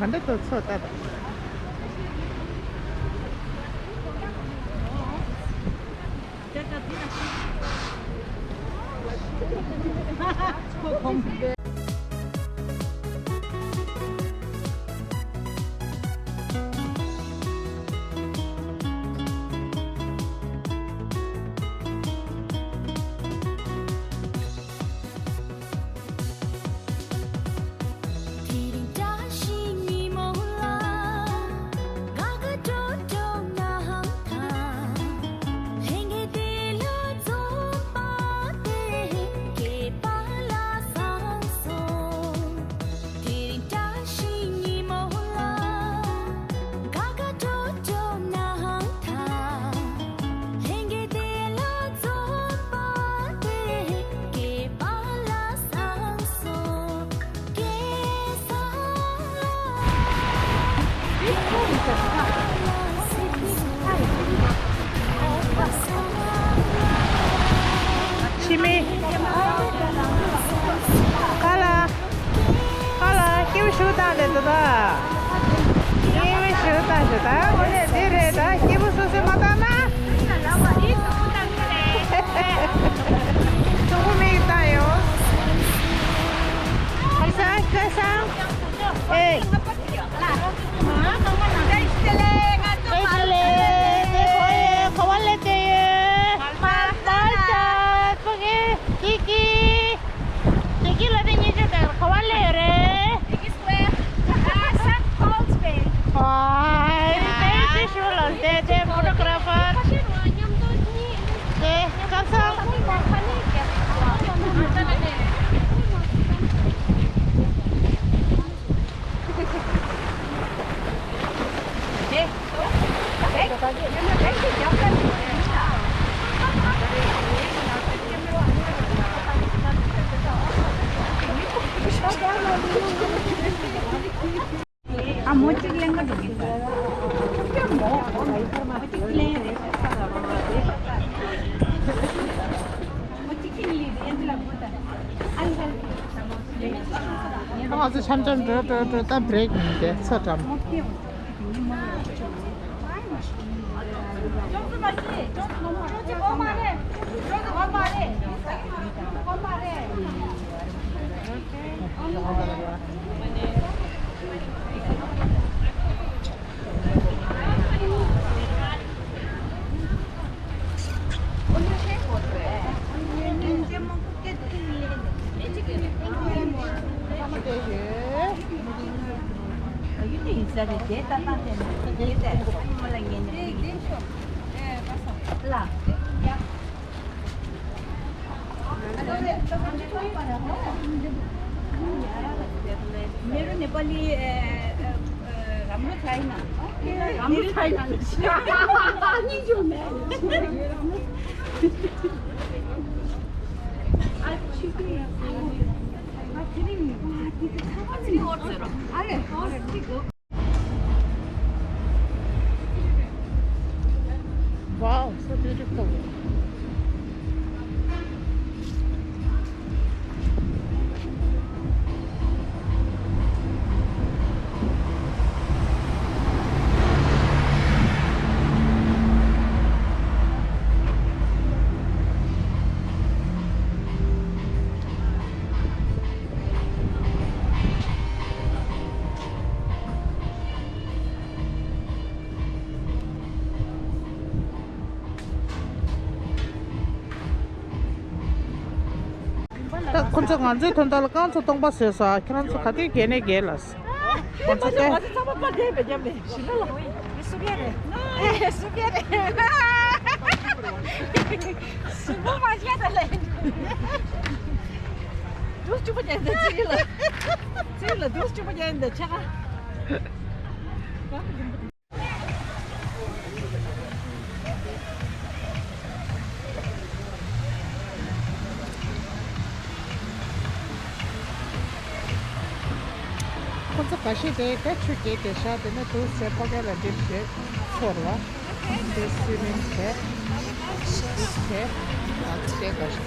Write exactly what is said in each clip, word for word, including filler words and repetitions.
ག་འདྲ་འདུག་ཚོ་ལྟ་དང་། དེ་རིང་བཀྲ་ཤིས་ཉིན་མོ་ལ། དགའ་དགའ་སྤྲོ་སྤྲོ་ངང་དང་། ལྷན་རྒྱས་དེ་ལ་འཛོམས་པ་དེ། སྐྱེས་པ་ལ་བཟང་སོང་། དེ་རིང་བཀྲ་ཤིས་ཉིན་མོ་ལ། དགའ་དགའ་སྤྲོ་སྤྲོ་ངང་དང་། ལྷན་རྒྱས་དེ་ལ་འཛོམས་པ་དེ། སྐྱེས་པ་ལ་བཟང་སོང་། སྐྱེས་ས་ལ། འཆི་མེད། ག་ལ། ཨ་ལ། སྐྱིད་པོ་ཞིག་བཏང་དེ་འདུག་ད། སྐྱིད་པོ་ཞིག་བཏང་ཞིག་ད་ངོ་ནས་འདི་རེད་ད། སྐྱིད་པོ་སོ་སོས་མ་བཏང་ན། གཙོ་བོ་མིག་བཏང་ཡོང་། ཁམས་བཟང་། སྐལ་བཟང་། ཨེ། ཨེ་ལེ། དེ་གོ་ཡེ་གོ་བ་ལེ་དེ་ཡེ། མ་ལ། ཀི་ཀི། ཀི་ཀི་ལ་དེ་ཉིན་ཅོ་དང་ག་བ་ལེ་ཡོད་རེད། ཀི་ཀི་སྐོར། ཨ། སན་ཕོལ་སི་བེ། ཨ། དེ་ཤུ་ལ་དེ་དེ་ཕོ་ཊོ་གྷ་ར་ཕར། དེ་སྐལ་བཟང་། ཨ་མོ་གཅིག་ལེན་ག་འགྲོ་གི་ས། མོ་གཅིག་ལེན་རེད། ང་ཚོ་འཆམ་འཆམ་འགྲོ་འགྲོ་འགྲོ་ད་བྷི་རེག་ཡིན་ཏེ་ཚོ་འགྲམ། मेरो नेपाली, ए, ए, ए, राम्रो छैन। राम्रो छैन। Wow, so beautiful. ད་ཁོ་ཚོ་ང་ཚོའི་དོན་དག་ལ་རྐང་ཚོ་སྟོང་པ་བཟོས་ས། ཁྱེད་རང་ཚོ་ག་དུས་རྒྱལ་ནས་རྒྱལ་ལ། ཁོ་ཚོ་ཏེ། ང་ཚོ་ཚང་མ་པ་རྒྱལ་བས་རྒྱལ་བས་ཞི་ན་ལ། སུ་བྱས་རེད། སུ་བྱས་རེད། སུ་བོ་མ་བྱས་ད་ལ། དུས་ཆུ་པ་རྒྱལ་འདི་ཅི་ལ། ཅི་ལ་དུས་ཆུ་པ་རྒྱལ་འདི་ཆ་ག་ཁོ་ཚོ་འགའ་ཤས་དེ་དེ་ཆུ་རྐྱལ་དེ་ཤ་དེ་ནས་དུག་སེ་ཕོ་སྐྱ་ལ་འགྲིམ་དེ་ཚོར་བ། དེ་སུའི་མིང་བྱས། དེ་བྱས། ཨ་ཙི་དེ་འགའ་ཤས།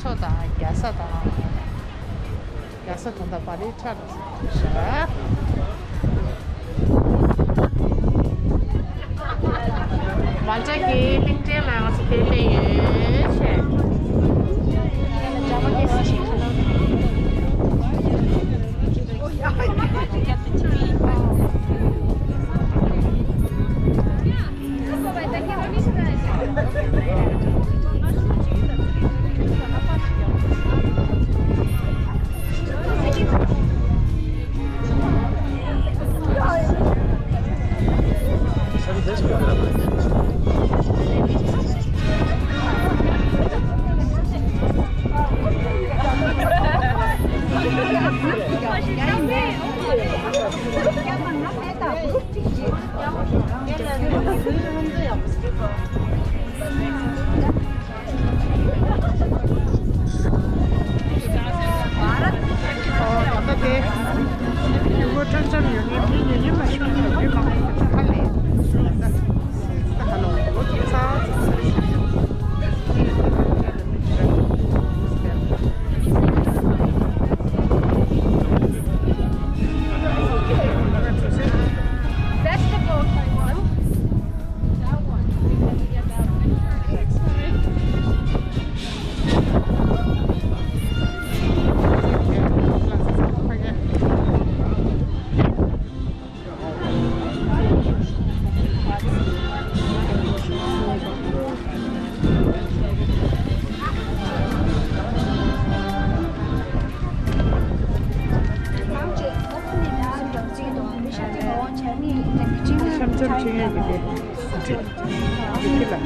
མཚོ་དང་རྒྱ་ས་དང་། རྒྱ་ས་ད་ལྟ་པ་རིའི་ཁྲ་ལ་ཟེར་ཤག་མ་ལྕགས་ཀྱི་གླིང་ཕྲན་ལ་ང་ཚོ་དེ་སླེབས་ཡོད་བྱས། ཨོ། ད་ལྟ་དེ་ཡུལ་སྐོར་སྤྲོ་འཆམ་ཡོད་མཁན་མི་ཉུང་ཉུང་མ་ཞིག་ཡོད་མ་རེད། ཧ་ལས། ད་ད་ཧ་ལོ་ལོ་ཚ་ཚ་ཚ་རེད། That's the boat I want. That one. Because we get that one. འཆམ་འཆམ་བྱེད་ཡས་ཀྱི་དེ།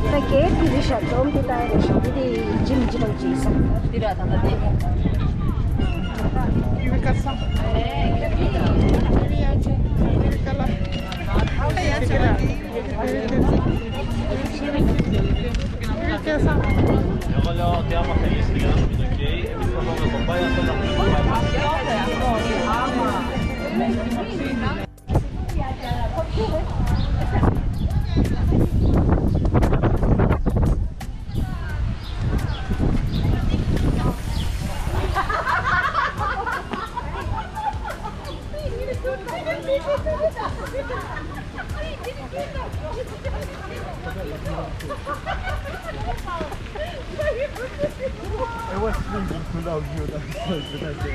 ད་གས་དེ་རེད་ཤག་འདོམ་དེ་ལྟ་ཡ་རེད་ཤག་འདི་དེ་ཇི་མི་ཇི་ལོག་ཅིག་སོང་། འདི་ར་ད་ལྟ་དེ། ཡུལ་ཀ་ས། ཡུལ་ཀ་ལ། ཡུལ་ཀ་ལ། ཡུལ་ཀ་ས། It was really good to know you.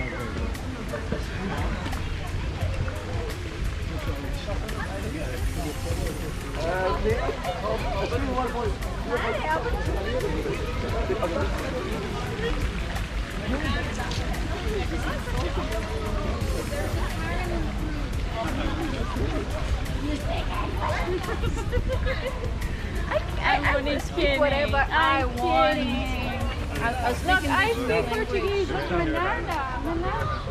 I, I, I will speak whatever I want. I, I was Look, speaking I speak Portuguese with Mananda. Mananda.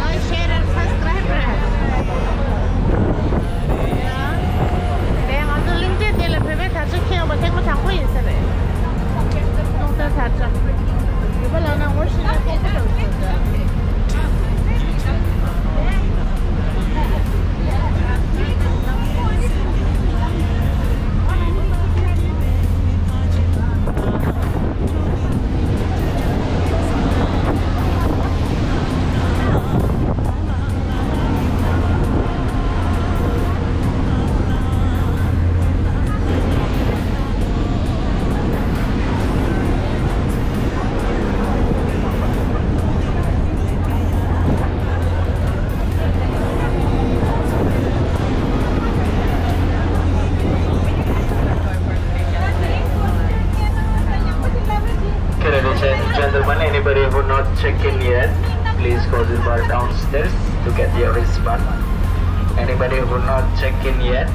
Like, share and subscribe རེད། དེ་ང་ཚོ་གླིང་ཕྲན་དེ་ལ་བོད་པའི་དར་ཆ་འཁྱེར་ཡོང་བ་ཐེངས་མ་དང་པོ་ཡིན་ས་རེད། ཀློང་རྟའི་དར་ཆ། བོད་པ་ལབ་ན་ངོ་ཤེས་ན་ཁོང་ཁྲོ་ཟ་ས་རེད། Okay, ladies and gentlemen, anybody who not check in yet, please go to the bar downstairs to get your wristband. Anybody who not check in yet,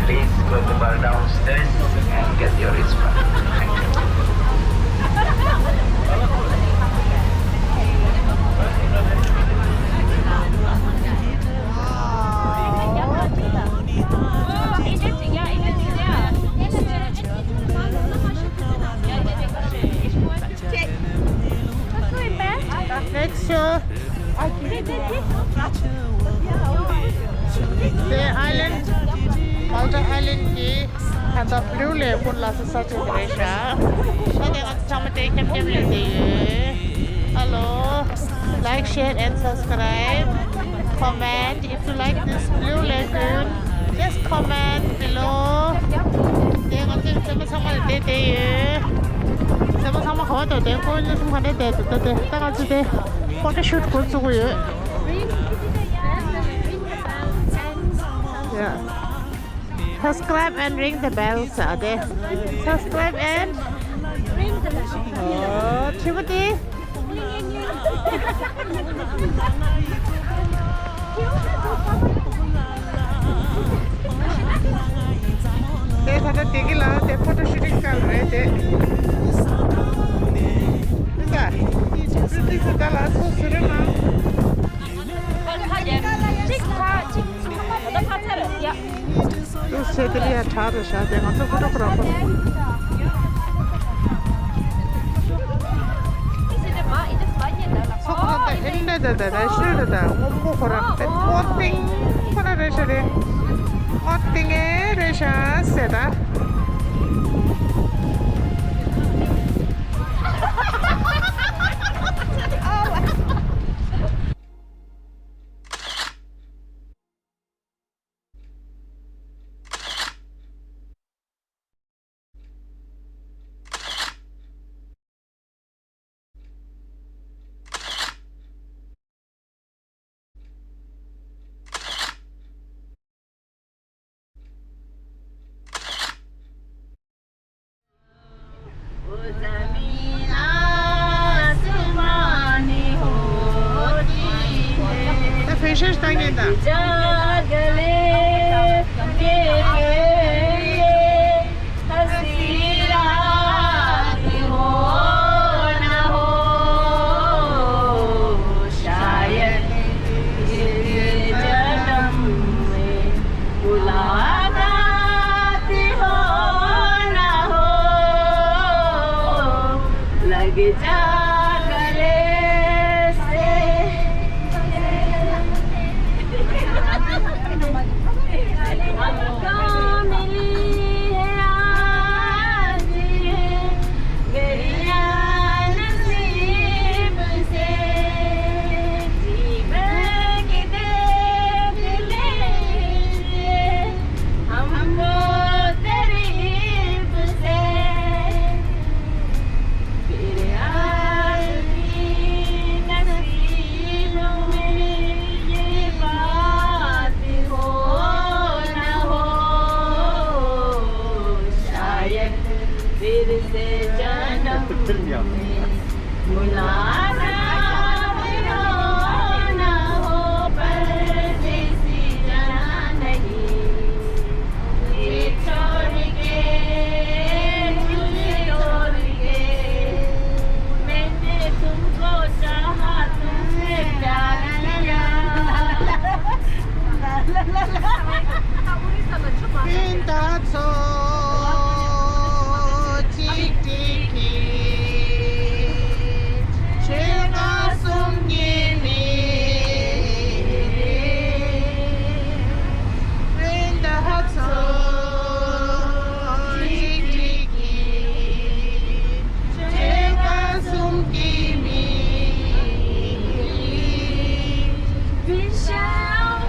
please go to the bar downstairs and get your wristband. Thank you. Next show. The island, Malta island གྱི་ད་ལྟ་Blue Lagoon ལ་སོ་ས་ཆ་དེ་རེད་ཤག་ད་དེ་ང་ཚོ་ཚང་མ་དེ་འཁྱམ་འཁྱམ་ལས་བསྡད་ཡོད། Hello, like, share and subscribe, comment. If you like this Blue Lagoon, just comment below. དེ་ང་ཚོའི་བཙུན་མ་ཚང་མ་ལ་བསྡད་བསྡད་ཡོད། བཙུན་མ་ཚང་མ་ག་པར་འདུག་དེ་ཀོ་ལི་གསུམ་ག་འདྲ་བསྡད་འདུག་ད་དེ་ད་ང་ཚོ་དེ་ཕོ་ཊོ་ཤུཊ་འགོ་བཙུགས་ཀྱི་ཡོད། Yeah. Subscribe and ring the bell ཟེར་དེ། Subscribe and ring the bell. Oh, Timothy. དེ་ད་ལྟ་དེ་གི་ལ་དེ་ཕོ་ཊོ་ཤུ་ཊིང་སྐབས་རེད་དེ། ཨ་ཙི། ཏི་སི་ད་ལ་སོ་སི་རེད་མ། གཅིག་ཕ་གཅིག་ཚང་མ་ད་ལྟ་ཕ་ཚར་ཡ། ཏུ་སེ་དེ་ལ་ཡ་གྲགས་རེད་ཤག་དེ་ང་ཚོ་ཕོ་ཊོ་གྷ་ར་ཕར། ཚོགས་ར་ད་ཨིན་ཌ་ད་ད་ད་ཤི་ར་ད་སྔོན་པོ་ཁོ་ར་པེ་ཐོ་ཏིང་ཁོ་ར་རེད་ཤག་རེད། ཨོ་ཏིང་ཨེ་རེད་ཤག་ཟེར་ད། ད་ཕེ་ཤན་ལྟ་མཁན་དང་། से जन्म मुलाकात हो ना हो, परदेसी जना नहीं। तुझे छोड़ के, तुझे छोड़ के, मैंने तुमको चाहा, तुमसे प्यार किया। ཕན་ད་ཚོ་གཅིག་སྒྲིལ་གྱིས། ཆོལ་ཁ་གསུམ་གྱི་མི་རིགས། ཕན་ད་ཚོ་གཅིག་སྒྲིལ་གྱིས། ཆོལ་ཁ་གསུམ་གྱི་མི་རིགས། We shall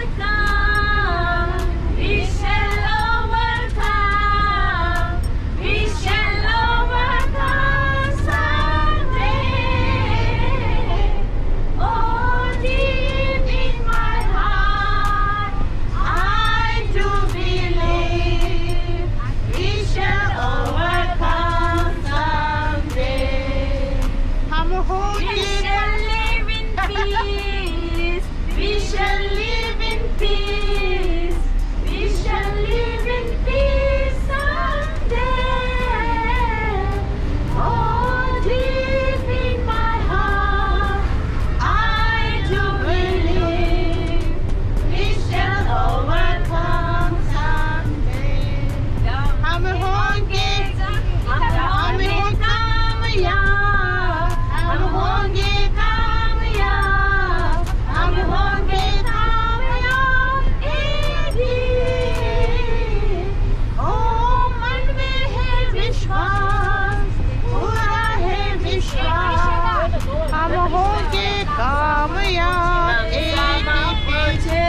overcome, we shall overcome, we shall overcome someday. Oh, deep in my heart, I do believe we shall overcome someday. We shall live in peace. We shall live in peace. We shall live in peace someday. Oh, deep in my heart, I do believe we shall overcome someday. हम होंगे, हम होंगे कामयाब, हम होंगे कामयाब, हम होंगे कामयाब एक दिन। ओ मन में है विश्वास, पूरा है विश्वास, हम होंगे कामयाब एक दिन।